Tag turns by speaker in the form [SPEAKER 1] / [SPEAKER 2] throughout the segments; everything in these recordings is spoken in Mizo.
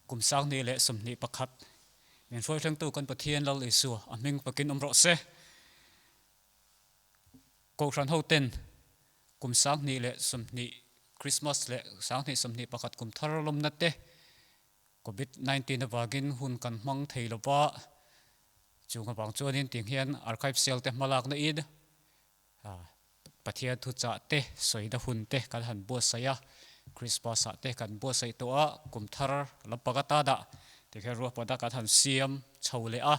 [SPEAKER 1] Kum 2021 min hruai thlengtu kan Pathian Lal Isua a hming pakin awm rawh se. Kohhran hoten kum 2020 Christmas leh 2021 kum thar lawmna te Covid 19 avangin hun kan hmang thei lova, chung avang chuanin ting hian Archive Cell te hmalakna in Pathian thuchah te, sawina hun te kan han buatsaih a, Christmas ah te kan buatsaih tawh a, kum thar lampang atana tikhian ruahmanna kan han siam chho leh a,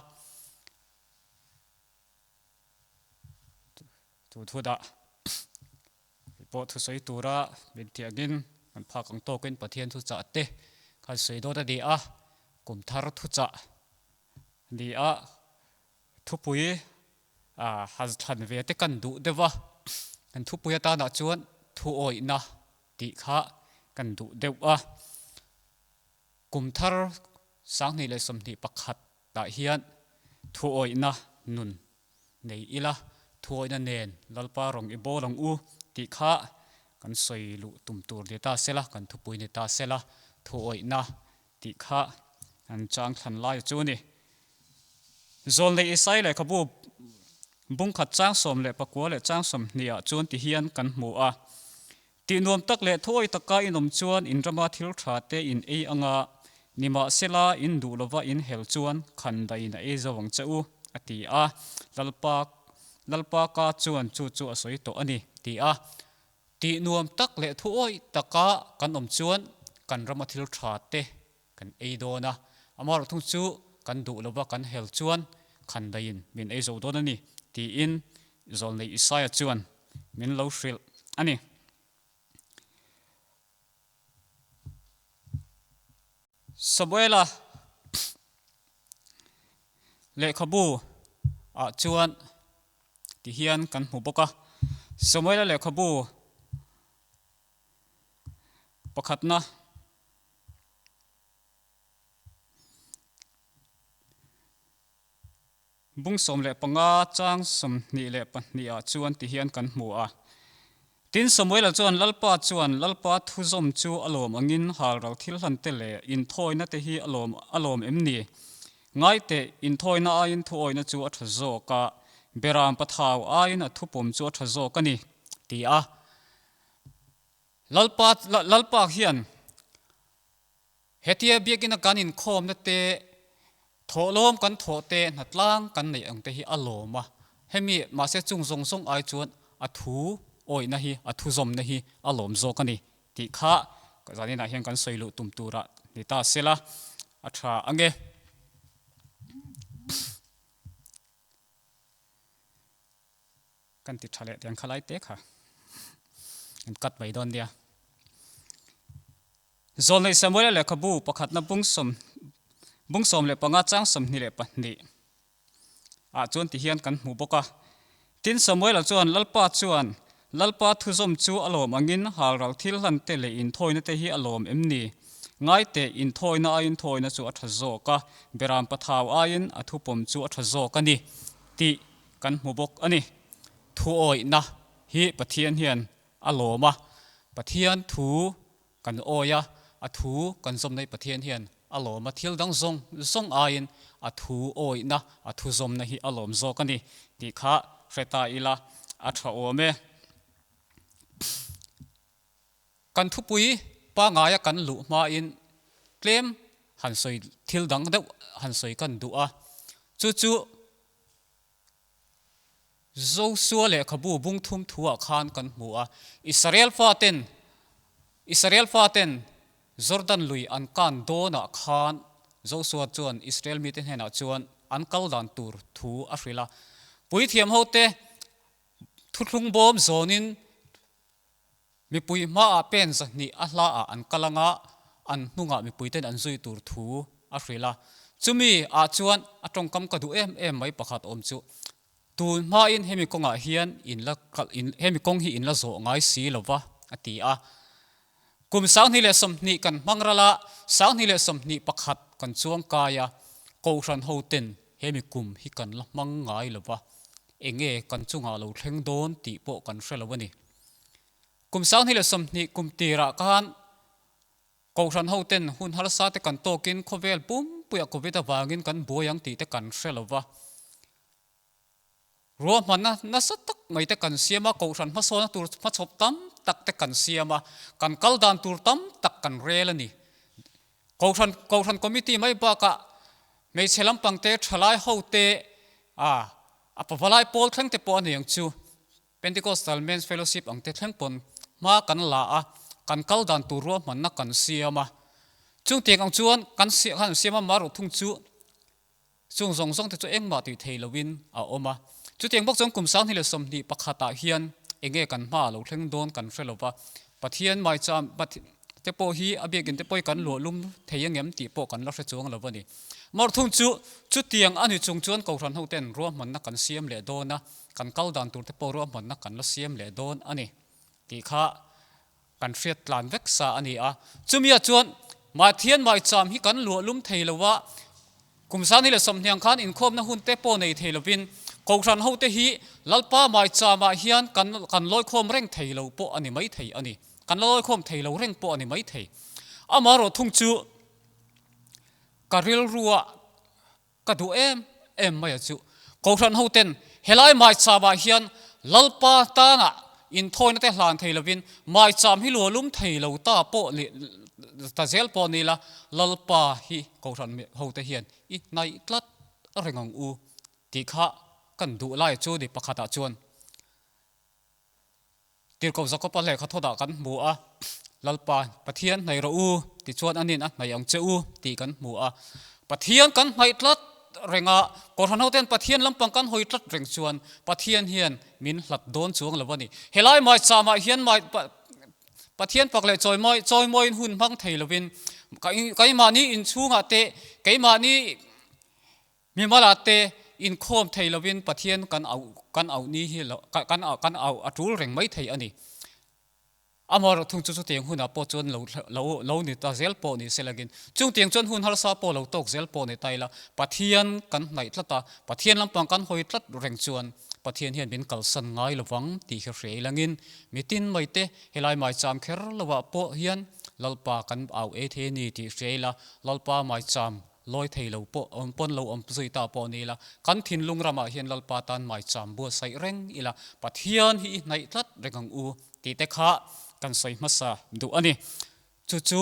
[SPEAKER 1] tun hunah pawh thusawi tura min tih angin kan phak ang tawkin Pathian thuchah te kan sawi dawn a ni a, kum thar thuchah a ni a, thupui Han thlan ve te kan duh deuh a, kan thupui atanah chuan thuawihna tih kha kan duh deuh a. Kum thar 2021 ah hian thuawihna nun nei ila, thuawihna nen Lalpa rawng i bawl ang u tih kha kan sawi luh tum tur ni ta sela, kan thupui ni ta sela, thuawihna tih kha an chang thlan lai chu a ni. Zawlnei Isai lehkhabu bungkhat chang 19 leh chang 20 ah chuan ti hian kan hmu a, Tih nuam tak leh thuawi taka in awm chuan in rama thil tha te in ei anga, nimahsela in duh lova in hel chuan khan dahin a ei zo ang che u, a ti a. Lalpa Lalpa ka chuan chu chu a sawi tawh a ni, ti a. Tih nuam tak leh thuawi taka kan awm chuan kan rama thil tha te kan ei dawn a, amaherawh thung chu kan duh lova kan hel chuan khan daiin min ei zo dawn a ni, tiin Zawlnei Isaia chuan min lo hrilh a ni. Samuela lehkhabu ah chuan tihian kan hmu bawk a, Samuela lehkhabu pakhatna, Bung 15 chang 22 ah chuan ti hian kan hmu a. Tin, Samuela chuan Lalpa chuan Lalpa thuzawm chu a lawm angin halral thil hlan te leh inthawina te hi a lawm a lawm em ni? Ngai teh, inthawina aiin thuawina chu a tha zawk a, beram pathau aiin a thupawm chu a tha zawk a ni, ti a. Lalpa Lalpa hian hetia biakina kan inkhawmna te, thawhlawm kan thawh te, hnatlang kan neih ang te hi a lawm a. Hemi mahse chung zawng zawng ai chuan a thu awihna hi, a thu zawmna hi a lawm zawk a ni tih kha zaninah hian kan sawi luh tum turah ni ta sela a tha ange. Kan ti tha leh tiang kha lai te kha an cut mai dawn nia. Zawlnei Samuela lehkhabu pakhatna bung sawm bung 15 chang 22 ah chuan ti hian kan hmu bawk a. Tin Samuela chuan Lalpa chuan Lalpa thuzawm chu a lawm angin halral thil hlan te leh inthawina te hi a lawm em ni? Ngai teh inthawina aiin thawina chu a tha zawk a, beram pathau aiin a thupawm chu a tha zawk a ni tih Kan hmu bawk a ni. Thuawihna hi Pathian hian a lawm a, Pathian thu kan awi a, a thu kan zawmna hi Pathian hian a lawm a, thil dang zawng zawng aiin a thu awihna, a thu zawmna hi a lawm zawk a ni tih kha hre ta ila a tha awm e. Kan thupui pangaia kan luh hmain tlem han sawi thil dang deuh han sawi kan duh a, chu chu Josua lehkhabu bung thum thuah khan kan hmu a, Israel faten Israel faten Jordan lui an kan dawnah khan Josua chuan Israel mite hnenah chuan an kal dan tur thu a hrilh a. Puithiam hote thuthlung bawm zawnin mipui hmaah pen zahnih a hlaah an kal anga an hnungah mipuiten an zui tur thu a hrilh a. Chumi ah chuan a tawngkam ka duh em em mai pakhat awm chu, Tun hmain hemi kawngah hian in la kal in hemi kawng hi in la zawh ngai si lo va, a ti a. Kum 2020 kan hmang ral a, 2021 kan chuang kai a, Kohhran hoten hemi kum hi kan la hmang ngai lo va, enge kan chungah lo thleng dawn tih pawh kan hre lo a ni. Kum 2020 kum tirah khan. Kohhran hoten hun harsa te kan tawkin khawvel pumpuiah Covid avangin kan buai ang tih te kan hre lo va. Ruahmanna nasa tak mai te kan siam a, kohhran hmasawna tur hmachhawp tam tak te kan siam a, kan kal dan tur tam tak kan rel a ni. Kohhran Kohhran Committee mai bakah hmeichhe lampang te, thalai ho te, a a pavalai pawl thleng te pawh a ni ang chu. Pentecostal Men's Fellowship ang te thleng pawn hma kan la a, kan kal dan tur ruahmanna kan siam a. Chungtiang ang chuan kan kan siam a, maruh thung chu Chung zawng zawng te chu engmah tih thei loin a awm a. Chutiang bawk chuan kum 2021 ah hian enge kan hma a lo thleng dawn kan hre lo va. Pathian maicham te pawh hi a biakin te pawh hi kan luah lum thei angem tih pawh kan la hre chuang lo a ni. Mawrhthung chu chutiang a ni chung chuan Kohhran hoten ruahmanna kan siam leh dawn a, kan kal dan tur te pawh ruahmanna kan la siam leh dawn a ni tih kha kan hriat tlan vek sa a ni a. Chumia chuan Pathian maicham hi kan luah lum thei lo a, kum 2020 khan inkhawmna hun te pawh nei thei lovin Kohhran hote hi Lalpa maichamah hian kan kan lawikhawm reng thei lo pawh a ni mai thei a ni. Kan la lawikhawm thei lo reng pawh a ni mai thei. Amaherawh thung chu ka rilrua Ka duh em em mai a chu. Kohhran hoten helai maicham ah hian Lalpa tana inthawina te hlan thei lovin maicham hi lualum thei lo ta pawh ni ta zel pawh ni la, Lalpa hi Kohhran hote hian i hnaih tlat reng ang u tih kha kan duh lai chu ni pakhatah chuan. Tirhkoh Jakob-a lehkha thawtah kan hmu a, Lalpa, Pathian hnaih rawh u, tichuan anin a hnaih ang che u, tih kan hmu a. Pathian kan hnaih tlat reng a, Kohhran hoten Pathian lampang kan hawi tlat reng chuan Pathian hian min hlat dawn chuang lo a ni. Helai maicham-ah hian mai Pathian pak leh chawimawi chawimawiin hun hmang thei lovin keimahni inchhungah te, keimahni Mimala te inkhawm thei lovin Pathian kan auh kan auh ni hi lo kan auh kan auh a tul reng mai thei a ni. Amaherawh thung chu chutiang hunah pawh chuan lo lo lo ni ta zel pawh ni selangin chungtiang chuan hun harsa pawh lo tawk zel pawh ni ta ila Pathian kan hnaih tlat a, Pathian lampang kan hawi tlat reng chuan Pathian hian min kalsan ngai lovang tih hi hria ilangin mitin mai te helai maicham kher lovah pawh hian Lalpa kan au ei thei a ni tih hria ila Lalpa maicham Lawi thei lo pawh awm pawn lo awm zui ta pawh ni ila, kan thinlung ramah hian Lalpa tan maicham buatsaih reng ila, Pathian hi i hnaih tlat reng ang u tih te kha kan sawi hmasa duh a ni. Chu chu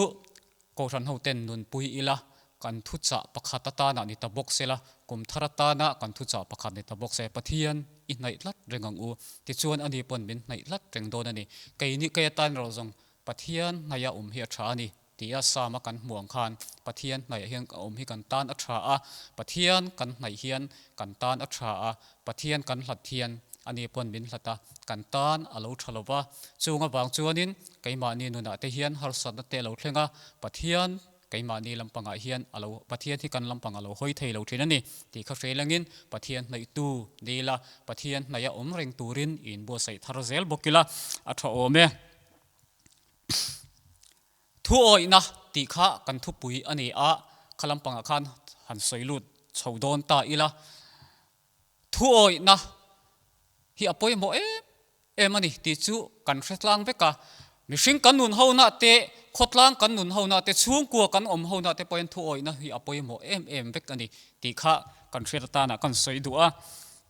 [SPEAKER 1] Kohhran hoten nunpui ila, kan thuchah pakhat atana ni ta bawk sela, kum thar atana kan thuchah pakhat ni ta bawk se, Pathian i hnaih tlat reng ang u tichuan ani pawn min hnaih tlat reng dawn a ni. Keini kei atan erawh zawng Pathian hnaih a awm hi a tha a ni. Tia Sama kan hmuh ang khan Pathian hnaih hian ka awm hi kan tan a tha a, Pathian kan hnaih hian kan tan a tha a, Pathian kan hlat hian ani pawn min hlat a, kan tan a lo tha lo va. Chung avang chuanin keimahni nunah te hian harsatna te a lo thleng a, Pathian keimahni lampangah hian a lo Pathian hi kan lampang a lo hawi thei lo thin a ni tih kha hre langin Pathian hnaihtu ni ila, Pathian hnaih a awm reng turin i inbuatsaih thar zel bawk ila a tha awm e. Thuawihna tih kha kan thupui a ni a, kha lampangah khan han sawi lut chho dawn ta ila. Thuawihna hi a pawimawh em em a ni tih chu kan hre tlang vek a. Mihring kan nun hona te, khawtlang kan nun hona te, chhungkua kan awm hona te pawhin thuawihna hi a pawimawh em em vek a ni tih kha kan hriat atana kan sawi duh a.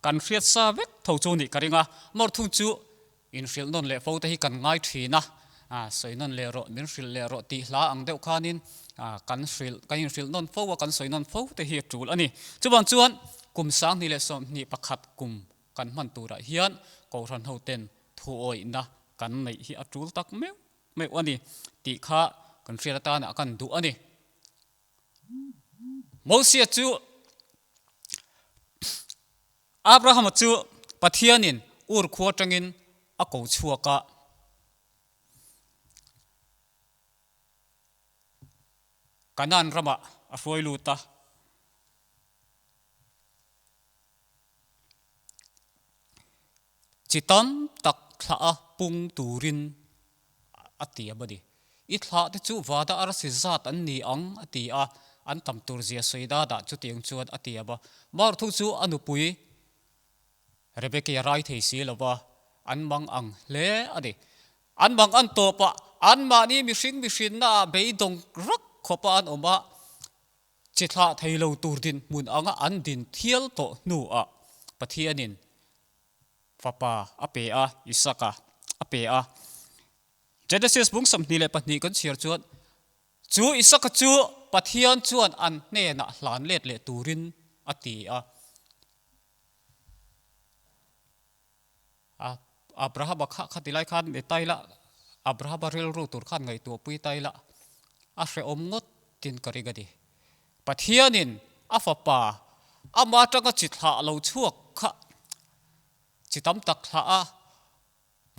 [SPEAKER 1] Kan hriat sa vek tho chu nih ka ring a, mawrthung chu Inhrilh nawn leh fo te hi kan ngai thin a, sawi nawn leh rawh, min hrilh leh rawh tih hla ang deuh khanin kan hrilh, kan inhrilh nawn fo a, kan sawi nawn fo te hi a tul a ni. Chuvang chuan kum 2021 kum kan hman turah hian Kohhran hoten thuawihna kan neih hi a tul tak meuh meuh a ni tih kha kan hriat atana kan duh a ni. Mosia chu Abrahama chu Pathianin Ur khua atangin a ko chhuak a. Kanaan ramah a hruai lut a. Chi tam tak thlah a pung turin a ti a ni. I thlah te chu vada arsi zat an ni ang a ti a, an tam tur zia sawi da dah chutiang chuan a ti a ba. Marthu chu a nupui Rebeki a rai thei si lo va, an mang ang hle a ni. An mang an tawp a, anmahni mihring mihrinna ah beidawng rak khawpa an awm a, chi thlah thei lo tur dinhmun anga an din thial tawh hnuah Pathianin fapa a pe a, Isaka a pe a. Genesis bung 22 kan chhiar chuan, Chu Isaka chu Pathian chuan an hnenah hlan let leh turin a ti a. Abrahama kha khati lai khan ni tai la, Abrahama rilru tur khan ngaihtuah pui tai la, a hrehawm ngawt tin ka ring a ni. Pathianin a fapa ama atanga chi thlah lo chhuak kha chi tam tak thlah a,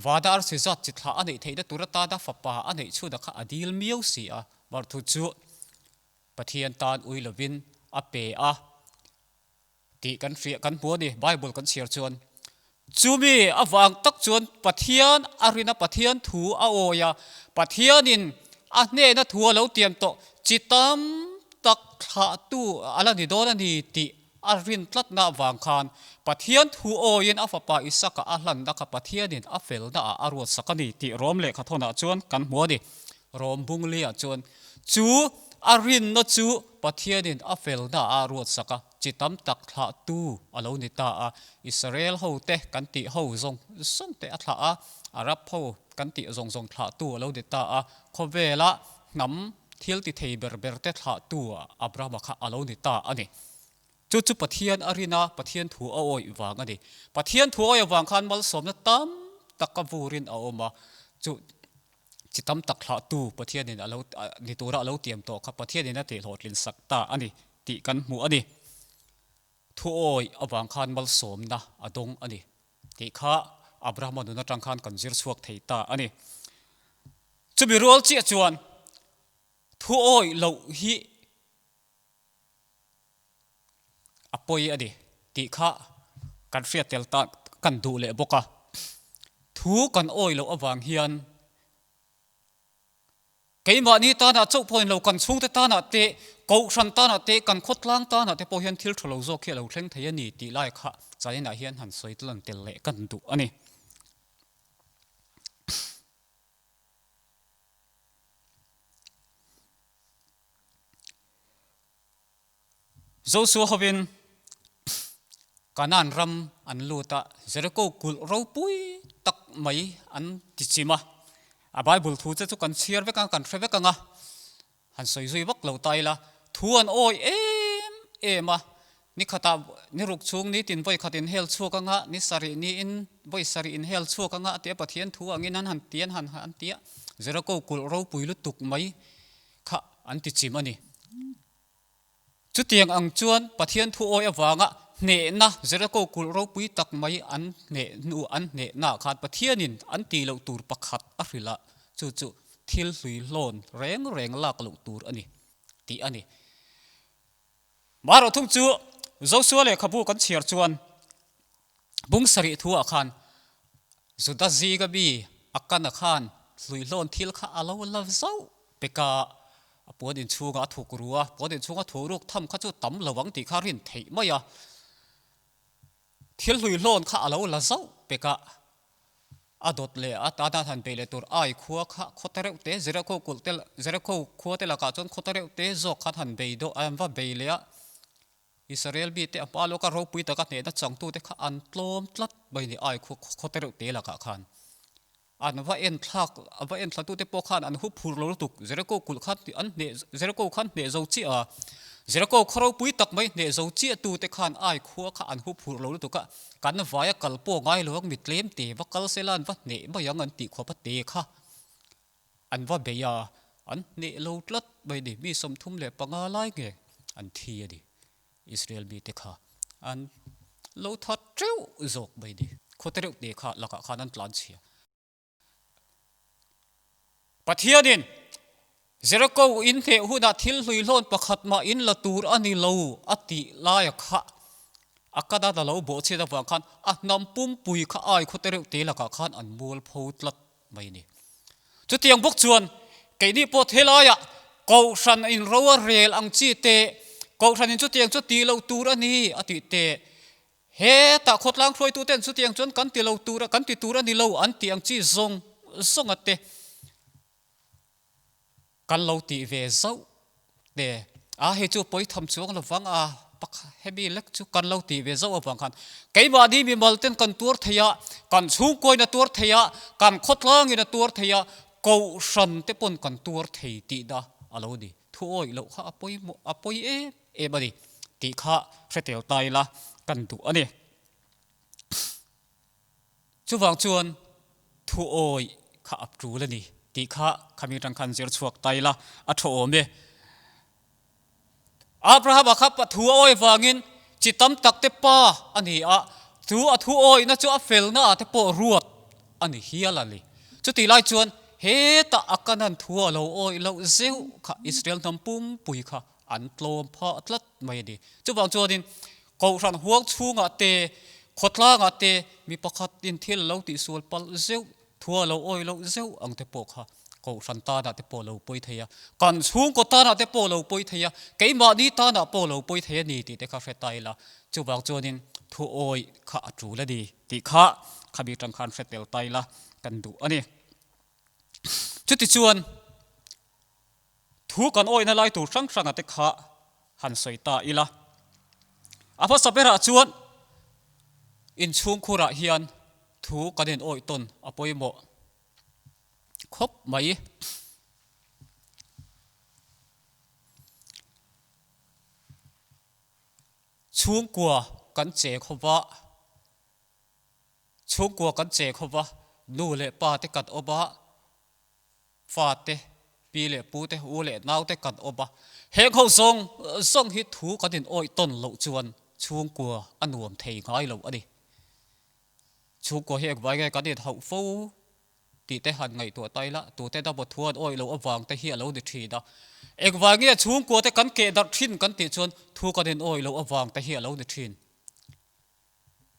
[SPEAKER 1] Vada arsi zat chi thlah a neih theihna tur atana fapa a neih chhunah kha a dil miau si a, Marthu chu Pathian tan ui lovin a pe a. Tih kan hriah kan hmu a ni, Bible kan chhiar chuan. Chumi avang tak chuan Pathian a rin a, Pathian thu a awi a, Pathianin a hnehna thu a lo tiam tawh, chi tam tak thlahtu a la ni dawn a ni tih a rin tlatna avang khan Pathian thu awiin a fapa Isaka a hlanna kha Pathianin a felna ah a ruatsak a ni tih Rom lehkhathawnah chuan kan hmu a ni. Rom Bunglia chuan chu a rinna chu Pathianin a felna ah a ruatsak a. Chi tam tak thlahtu a lo ni ta a, Israel hote kan tih ho zawng zawng te a thlah a, Arab ho kan tih zawng zawng thlahtu a lo ni ta a, khawvela hnam thil ti thei ber ber te thlahtu Abrahama kha a lo ni ta a ni. Chu chu Pathian a rin a, Pathian thu a awih vang a ni. Pathian thu a awih avang khan malsawmna tam tak a vurin a awm a, chu chi tam tak thlahtu Pathianin a lo ni tura a lo tiam tawh kha Pathianin a tihhlawhtlin sak ta a ni. Tih kan hmuh a ni. Thuawi avang khan malsawmna a dawng a ni tih kha Abrahama nun atang khan kan zir chhuak thei ta a ni. Chumi rual chiah chuan thuawi loh hi a pawi a ni tih kha kan hriat tel ta kan duh leh bawk a. Thu kan awi loh avang hian Keimahni tanah chauh pawhin lo, kan chhungte tanah te, kohhran tanah te, kan khawtlang tanah te pawh hian thil tha lo zawk hi a lo thleng thei a ni tih lai kha China hian han sawi tlang tel leh kan duh a ni. Josua hovin Kanaan ram an lut a, Jeriko kulh ropui tak mai an ti chim a. A Bible thu che chu kan chhiar vek ang, kan hre vek ang a, han sawi zui vak lo ta ila, thu an awi em em a, ni khatah ni ruk chhung ni tin vawi khat in hel chhuak ang a, ni sarih niin vawi sarih in hel chhuak ang a, a ti a, Pathian thu angin an han ti an han han ti a, Jeriko kulh ropui lutuk mai kha an ti chim a ni. Chutiang ang chuan Pathian thu awi avanga hnehna Jeriko kulh ropui tak mai an hneh hnu an hnehnaah khan Pathianin an tih loh tur pakhat a hrilh a, chu chu thil hlui hlawn reng reng lak loh tur a ni tih a ni. Marawh thung chu Josua lehkhabu kan chhiar chuan bung sarih thuah khan Juda zinga mi Akana khan hlui hlawn thil kha a lo la zauh pek a, a puan inchhungah a thuk ru a, puan inchhunga thu ruk tham kha chu tam lo ang tih kha rin theih mai a, thil hlui hlawn kha a lo la zauh pek a, a dawt leh a tana han beih leh tur ai khua kha khaw te reuh te Jericho kulh te Jericho khua te lakah chuan khaw te reuh te zawk khan han bei deuh an va bei leh a, Israel mite a hma lawka ropui taka hnehna changtute kha an tlawm tlat mai ni ai khaw te reuh te lakah khan. An va en thlak, a va en thlatute pawh khan an hup phur lo lutuk. Jericho kulh khan an hneh, Jericho khan hneh zo chiah a, Jericho khaw ropui tak mai hneh zo chiah tute khan ai khua kha an hup phur lo lutuk a, kan vaia kal pawh ngai lo ang mi tlem te va kal sela an va hneh mai ang an tih khuapa te kha an va bei a, an hneh lo tlat mai ni, mi 35 lai nge an thi a ni. Israel mite kha an lo that teuh zawk mai ni. Khawte reuh te kha lakah khan an tlan chhia. Pathianin Jericho in hneh hunah thil hlui hlawn pakhat mah in la tur a ni lo a tih laia kha a kadan a lo bawhchhiat avang khan a hnam pumpui kha ai khawte reuh te lakah khan an mualpho tlat mai ni. Chutiang bawk chuan keini pawh helaiah Kohhran in ro a rel ang chi te, Kohhran in chutiang chu ti lo tur a ni a tih te, hetah khawtlang hruaituten chutiang chuan kan ti lo tur a, kan ti tur a ni lo an tih ang chi zawng zawnga te kan lo tih ve zauh te a hei chu pawi tham chuang lo vang a pakhat hemi lek chu kan lo tih ve zauh avang khan keimahni mimal ten kan tuar thei a, kan chhungkuain a tuar thei a, kan khawtlangin a tuar thei a, kohhran te pawn kan tuar thei tih na a lo ni. Thu awih loh kha a pawimawh a pawi em em a ni tih kha hre tel ta ila kan duh a ni. Chuvang chuan thu awih kha a tul a ni tih kha khami atang khan zir chhuak ta ila a tha awm e. Abrahama kha thu a awih vangin chi tam tak te pa a ni a, chu a thu awihna chu a felna ah te pawh ruat a ni hial a ni. Chutih lai chuan hetah a kanan thu a lo awih loh zeuh kha Israel hnam pumpui kha an tlawm phah tlat mai a ni. Chuvang chuanin Kohhran huang chhungah te, khawtlangah te mi pakhat in thil a lo tihsual palh zeuh, thu a lo awih loh zeuh ang te pawh kha Kohhran tanah te pawh a lo pawi thei a, kan chhungkaw tanah te pawh a lo pawi thei a, keimahni tanah pawh a lo pawi thei a ni tih te kha hre ta ila. Chuvang chuanin thu awih kha a tul a ni tih kha khami atang khan hre tel ta ila kan duh a ni. Chutichuan. Thu kan awihna lai tur hrang hranga te kha han sawi ta ila. A hmasa berah chuan inchhungkhurah hian thu kan in awih tawn a pawimawh khawp mai. Chhungkua kan che khawva, chhungkua kan che khawva nu leh pa te kan awm a, Fa te, pi leh pu te, u leh nau te kan awm a, heng ho zawng zawng hi thu kan in awih tawn loh chuan chhungkua a nuam thei ngai lo a ni. Chhungkua hi engvai nge kan in hauh fo tih te han ngaihtuah ta ila, tute na maw thu an awih loh avang te hi a lo ni thin a. Engvai nge chhungkua te kan keh darh thin kan tih chuan thu kan in awih loh avang te hi a lo ni thin.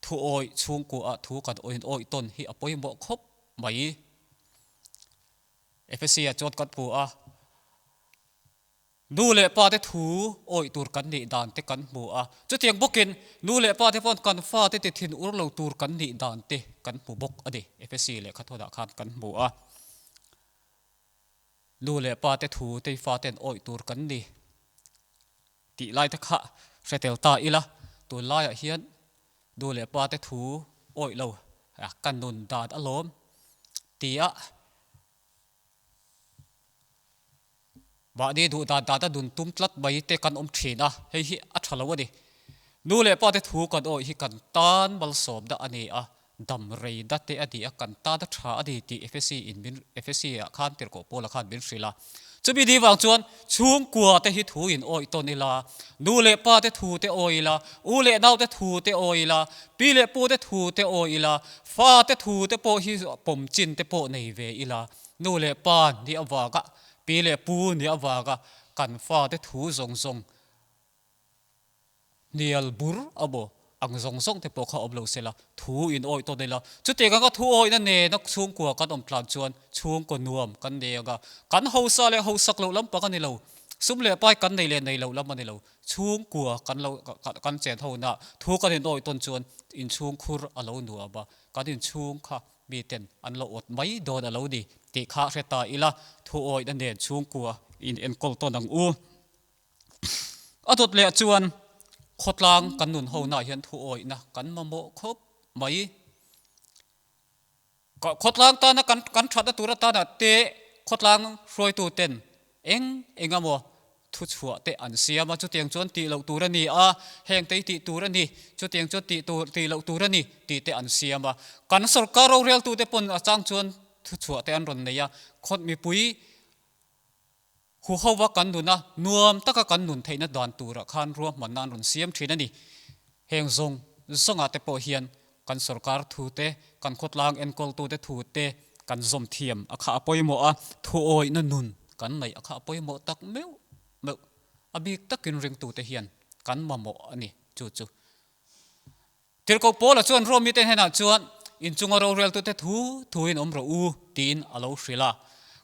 [SPEAKER 1] Thu awih chhungkua ah thu kan in awih tawn hi a pawimawh khawp mai. Ephesi ah chuan kan hmu a, nu leh pa te thu awih tur kan nih dan te kan hmu a, chutiang bawkin nu leh pa te paw'n kan fa te ti thin ur lo tur kan nih dan te kan hmu bawk a ni. Ephesi lehkha thawnah khan kan hmu a, nu leh pa te thu te fa ten awih tur kan ni tih lai te kha hre tel ta ila, tunlaiah hian nu leh pa te thu awih lo ka nun dan alawm tia mahni duh dan dana nun tum tlat mai te kan awm thin a, hei hi a tha lo a ni. Nu leh pa te thu kan awih hi kan tan malsawmna a ni a, dam rei na te a ni a, kan tan a tha a ni tih Ephesi in min Ephesi ah khan tirhkoh Paula khan min hrilh a. Chumi ni vang chuan chhungkua te hi thu in awih tawn ila, nu leh pa te thu te awih ila, u leh nau te thu te awih ila, pi leh pu te thu te awih ila, fa te thu te pawh hi pawm chin te pawh nei ve ila, nu leh pa ni avanga, pi leh pu ni avanga kan fa te thu zawng zawng Hnial bur a maw? Ang zawng zawng te pawh kha awm lo sela, thu in awih tawn ila. Chutiang anga thu awihna nena chhungkua kan awm tlan chuan chhungkaw nuam kan nei anga, kan hausa leh hausak loh lampang a ni lo, sum leh pai kan nei leh nei loh lam a ni lo. Chhungkua kan lo kan chen hona thu kan in awih tawn chuan inchhungkhur a lo nuam a, kan inchhung kha miten an lo awt mai dawn a lo ni tih kha hre ta ila, thu awihna nen chhungkua in enkawl tawn ang u. A dawt leh chuan khawtlang kan nun ho naah hian thuawihna kan mamawh khawp mai. Khawtlang tana kan kan thatna tur atana te khawtlang hruaitu ten eng eng emaw thuchhuah te an siam a, chutiang chuan tih loh tur a ni a, heng te hi tih tur a ni, chutiang chuan tih tur tih loh tur a ni tih te an siam a. Kan sorkar roreltute pawn a chang chuan thuchhuah te an rawn nei a, khawt mipui Huhova kan nuna nuam taka kan nun theihna dan turah khan ruahmanna an rawn siam thin a ni. Heng zawng zawngah te pawh hian kan sorkar thute, kan khawtlang enkawltute thute kan zawm thiam a kha a pawimawh a, thuawihna nun kan neih a kha a pawimawh tak meuh meuh. A bik takin ringtute hian kan mamawh a ni chu chu. Tirhkoh Paula chuan Rom mite hnenah chuan, In chunga roreltute thu thuin awm rawh u, tiin a lo hrilh a.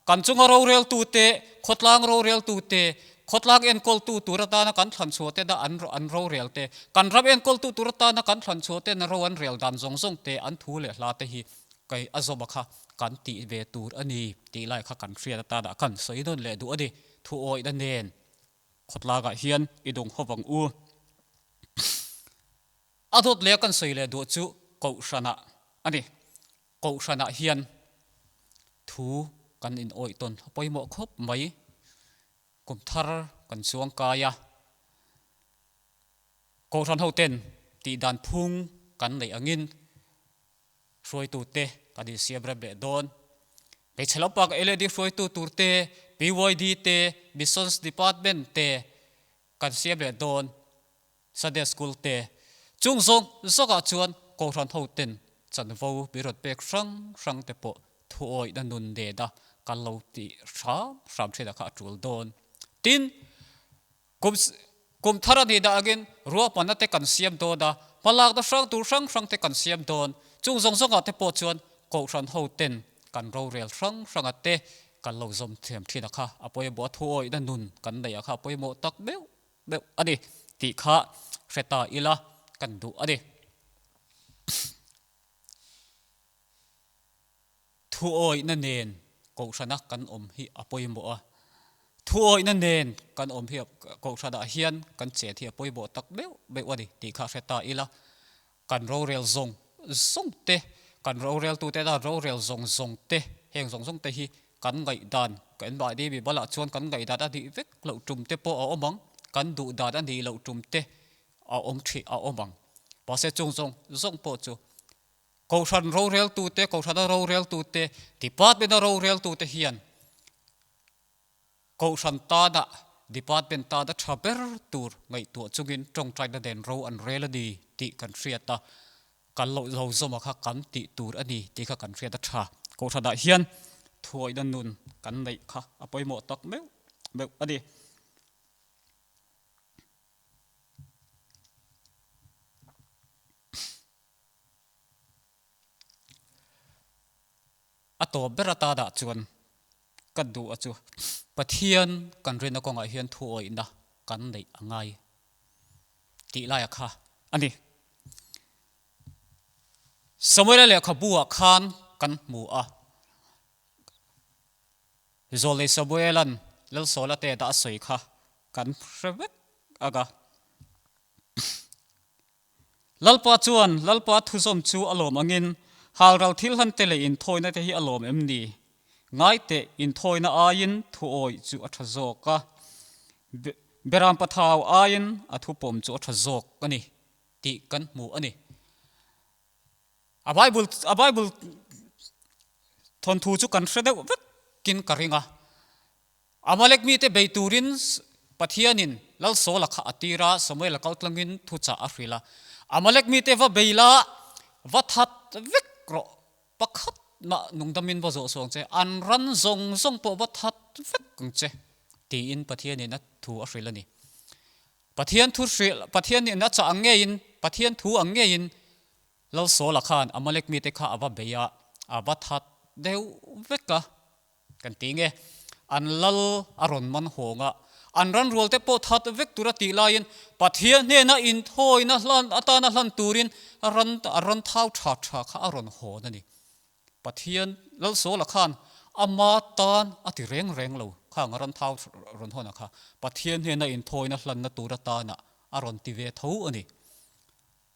[SPEAKER 1] Kan chunga roreltute, khawtlang roreltute, khawtlang enkawltu tur atana kan thlan chhuahte na an an rorel te, kan ram enkawltu tur atana kan thlan chhuahte na ro an rel dan zawng zawng te, an thu leh hla te hi Kei a zawma kha kan tih ve tur a ni tih lai kha kan hriat atana kan sawi nawn leh duh a ni. Thuawihna nen khawtlangah hian i dung ho vang u. A dawt leh a kan sawi leh duh chu Kohhranah a ni. Kohhranah hian thu kan inawih tawn a pawimawh khawp mai. Kum thar kan chuang kai a. Kohhran hoten tih dan phung kan neih angin hruaitute kan insiam rem leh dawn. Hmeichhe lampang LAD hruaitu tur te, PYD te, Missions Department te kan siam leh dawn, Sunday School te. Chung zawng zawngah chuan Kohhran hoten chanvo mi rawn pek hrang hrang te pawh thuawihna nun nena kan lo tih hram hram thinah kha a tul dawn. Tin, Kum kum thar a nih dah angin ruahmanna te kan siam dawn a, hmalakna hrang tur hrang hrang te kan siam dawn. Chung zawng zawngah te pawh chuan Kohhran ho ten kan rorel hrang hranga te kan lo zawm thiam thin a kha a pawimawh a, thuawihna nun kan neih a kha a pawimawh tak meuh meuh a ni tih kha hre ta ila kan duh a ni. Thuawihna nen Kohhrana kan awm hi a pawimawh a, thuawihna nen kan awm hi Kohhranah hian kan chet hi a pawimawh tak meuh meuh a ni tih kha hre ta ila, kan rorel zawng zawng te, kan roreltute tan rorel zawng zawng te, heng zawng zawng te hi kan ngaihdan, kan mahni mi balah chuan kan ngaihdan a nih vek loh tum te pawh a awm ang, kan duh dan a nih loh tum te a awm thih a awm ang. Mahse chung zawng zawng pawh chu Kohhran roreltute, Kohhrana roreltute, Department-a roreltute hian Kohhran tana, Department tana tha ber tur ngaihtuah chungin tawngtaina nen ro an rel a ni tih kan hriat a, kan lo lo zawm a kha kan tih tur a ni tih kha kan hriat a tha. Kohhranah hian thuawihna nun kan neih kha a pawimawh tak meuh meuh a ni. A tawp ber ata dah chuan ka duh a chu Pathian kan rinna kawngah hian thuawihna kan neih a ngai tih laia kha a ni. Samuela lehkhabu-ah khan kan hmu a, Zawlei Samuela'n Lalsawla te dah a sawi kha kan hre vek ang a. Lalpa chuan Lalpa thuzawm chu a lawm angin halral thil han te leh inthawina te hi a lawm em ni? Ngai teh, inthawina aiin thuawih chu a tha zawk a, Beram pathau aiin a thupawm chu a tha zawk a ni tih kan hmu a ni. A Bible a Bible thawnthu chu kan hre deuh vekin ka ring a. Amalek mite bei turin Pathianin Lal Saula kha a tir a, Samuela kal tlangin thuchah a hrilh a. Amalek mite va bei la, va that vek rawh, pakhat mah nungdamin va zawh suang che, an ran zawng zawng pawh va that vek ang che, tiin Pathianin a thu a hrilh a ni. Pathian thu hrilh, Pathianin a chah ang ngeiin, Pathian thu ang ngeiin Lal Saula khan Amalek mite kha a va bei a, a va that deuh vek a. Kan ti nge, an lal a rawn man hawng a, an ranrual te pawh that vek tur a tih laiin Pathian hnena inthawina hlan atana hlan turin a ran a ran thau tha tha kha a rawn hawn a ni. Pathian Lalsawla khan ama tan a ti reng reng lo khang a ran thau rawn hawn a kha Pathian hnena inthawina hlanna tur atana a rawn ti ve tho a ni.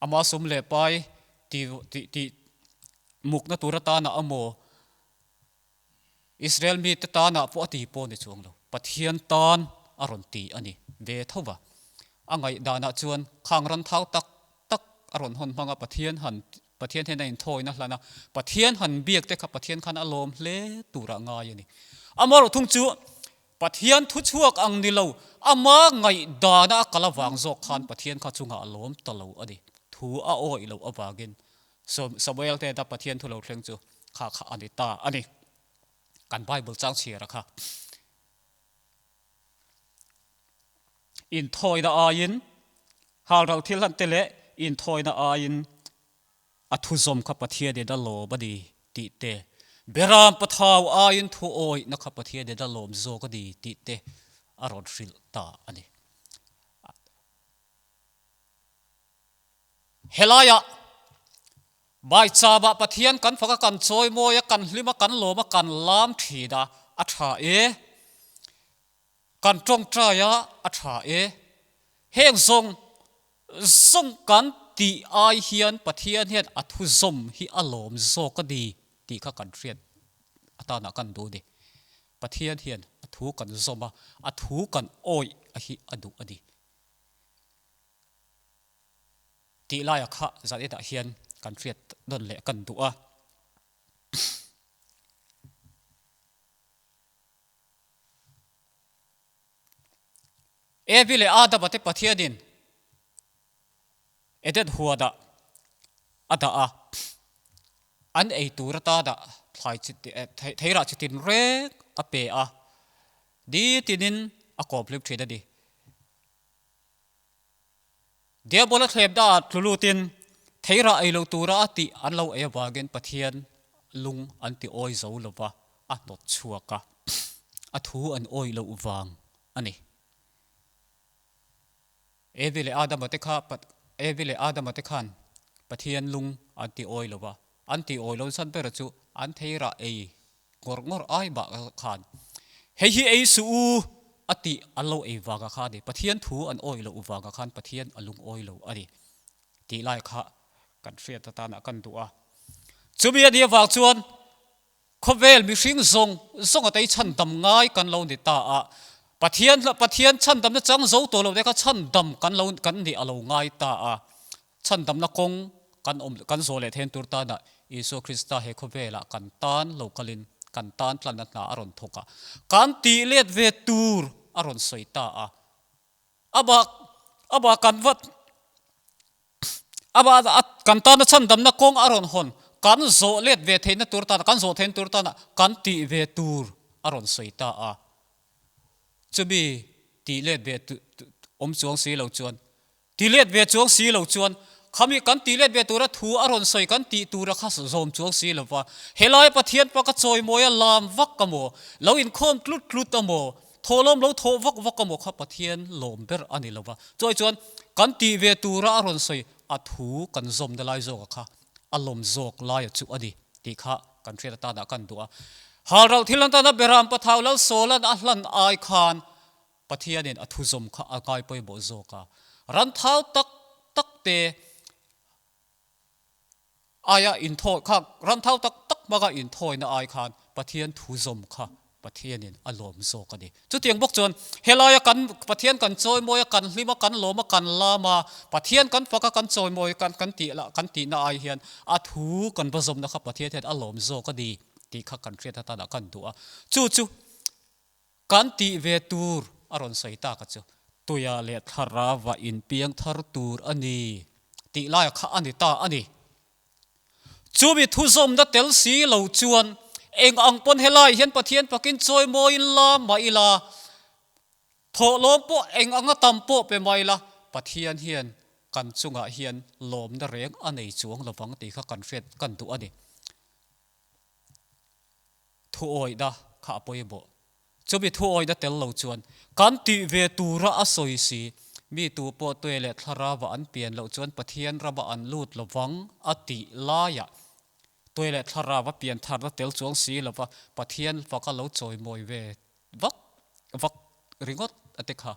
[SPEAKER 1] Ama sum leh pai ti ti ti mukna tur atana a maw Israel mite tanah pawh a ti pawh a ni chuang lo. Pathian tan a rawn ti a ni ve tho va. A ngaihdanah chuan khang ran thau tak tak a rawn hawn hmang a, Pathian han Pathian hian a inthawina hlan a, Pathian han biak te kha Pathian khan a lawm hle turah ngai a ni. Amaherawh thung chu Pathian thuchhuak ang ni lo, ama ngaihdana a kal avang zawk khan Pathian kha chungah a lawm ta lo a ni. Thu a awih loh avangin Samuel hnena Pathian thu lo thleng chu kha kha a ni ta a ni. Kan Bible chang chhiar a kha. Inthawina aiin halral thil han te leh inthawina aiin a thuzawm kha Pathianin a lawm a ni tih te, Beram pathau aiin thu awihna kha Pathianin a lawm zawk a ni tih te a rawn hrilh ta a ni. Helaiah. Baichama Pathian kan fak a, kan chawimawi a, kan hlim a, kan lawm a, kan lam thin a, a tha e. Kan tawngtai a, a tha e. Heng zawng zawng kan tih ai hian Pathian hian a thu zawm hi a lawm zawk a ni tih kha kan hriat atana kan duh a ni. Pathian hian a thu kan zawm a, a thu kan awih a hi a duh a ni. Tih laia kha zan enah hian kan hriat nawn leh kan duh a. Evi leh Adama te Pathianin Eden huanah a dah a, an ei tur atana thlai chi theirah chi tin reng a pe a, nitinin a kawm hlim thin a ni. Diabola thlemna ah tlu lutin theirah ei lo tura a tih an lo ei avangin Pathian lung an ti awi zo lo va, a hnawt chhuak a, a thu an awih loh vang a ni. Evi leh Adama te kha Evi leh Adama te khan Pathian lung an ti awi lo va, an ti awi lo chhan ber chu an theirah ei ngawr ngawr ai mah khan hei hi ei suh u a tih an lo ei vanga kha a ni. Pathian thu an awih loh vanga khan Pathian a lungawi lo a ni tih lai kha kan hriat atana kan duh a. Chumi a nih avang chuan khawvel mihring zawng zawng a tei chhandam ngai kan lo ni ta a, Pathian Pathian chhandamna chang zo tawh lo te kha chhandam kan lo kan nih a lo ngai ta a. Chhandamna kawng kan awm kan zawh leh then tur tana Isua Krista he khawvelah kan tan lo kalin kan tan tlanna hna a rawn thawk a, kan tih let ve tur a rawn sawi ta a. Amah amah kan vat amah kan tana chhandamna kawng a rawn hawn kan zawh let ve theihna tur tana kan zawh theihna tur tana kan tih ve tur a rawn sawi ta a. Chumi tih let ve awm chuang si lo chuan Ti let ve chuang si lo chuan, Khami kan ti let ve tura thu a rawn sawi kan tih tura kha zawm chuang si lo va, helai Pathian pa ka chawimawi a lam vak a maw, lo inkhawm tlut tlut a maw, thawhlawm lo thawh vak vak a maw kha Pathian lawm ber a ni lo va. Chuai chuan kan tih ve tura a rawn sawi a thu kan zawmna lai zawka kha a lawm zawk laia chu a ni tih kha kan hriat atana kan duh a. Halral thil atana Beram Pathau Lalsawla'n a hlan ai khan Pathianin a thuzawm kha a ngai pawimawh zawk a, ran thau tak tak te aia inthawi kha, ran thau tak tak hmanga inthawina ai khan Pathian thuzawm kha Pathianin a lawm zawk a ni. Chutiang bawk chuan helaia kan Pathian kan chawimawi a, kan hlim a, kan lawm a, kan lam a, Pathian kan fak a, kan chawimawi kan kan tih lah kan tihna ai hian a thu kan va zawmna kha Pathian hian a lawm zawk a ni tih kha kan hriat atana kan duh a. Chu chu Kan tih ve tur a rawn sawi tak a chu, Tuia leh Thlarauva inpiang thar tur a ni tih laia kha a ni ta a ni. Chumi thuzawmna tel si lo chuan eng ang pawn helai hian Pathian pakin chawimawiin la mah ila, thawhlawm pawh eng anga tam pawh pe mah ila, Pathian hian kan chungah hian lawmna reng a nei chuang lovang tih kha kan hriat kan duh a ni. Thuawihna kha a pawimawh. Chumi thuawihna tel lo chuan kan tih ve tura a sawi si. Mi tu pawh tuai leh thlarava an pian loh chuan Pathian rama an lut lovang a tih laiah tuai leh thlarava pian tharna tel chuang si lova Pathian faka lo chawimawi ve vak vak ringawt a te kha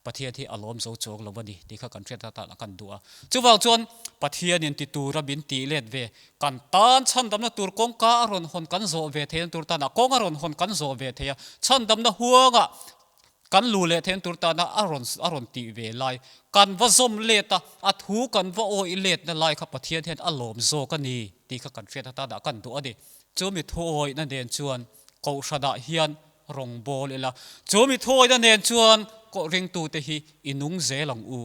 [SPEAKER 1] Pathian hi a lawm zo chuang lo a ni tih kha kan hriat atan a kan duh a. Chuvang chuan Pathianin ti tura min tih let ve, kan tan chhandamna tur kawngka a rawn hawn kan zawh ve theihna tur tana kawng a rawn hawn kan zawh ve theih a, chhandamna huangah kan lu leh theihna tur tana a rawn a rawn tih ve lai kan va zawm let a, a thu kan va awih letna lai kha Pathian hian a lawm zawk a ni tih kha kan hriat atan a kan duh a ni. Chumi thuawihna nen chuan Kohhranah hian rawn bawl ila, chu mi thuawihna nen chuan ringtute hi i nung zel ang u.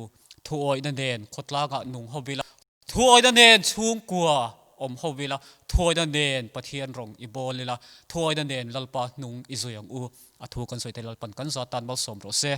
[SPEAKER 1] Thuawihna nen khawtlangah nung ho ila, thuawihna nen chhungkua awm ho ila, thuawihna nen Pathian rawng i bawl ila, thuawihna nen Lalpa hnung i zui ang u. A thu kan sawi te Lalpan kan za tan malsawm rawh se.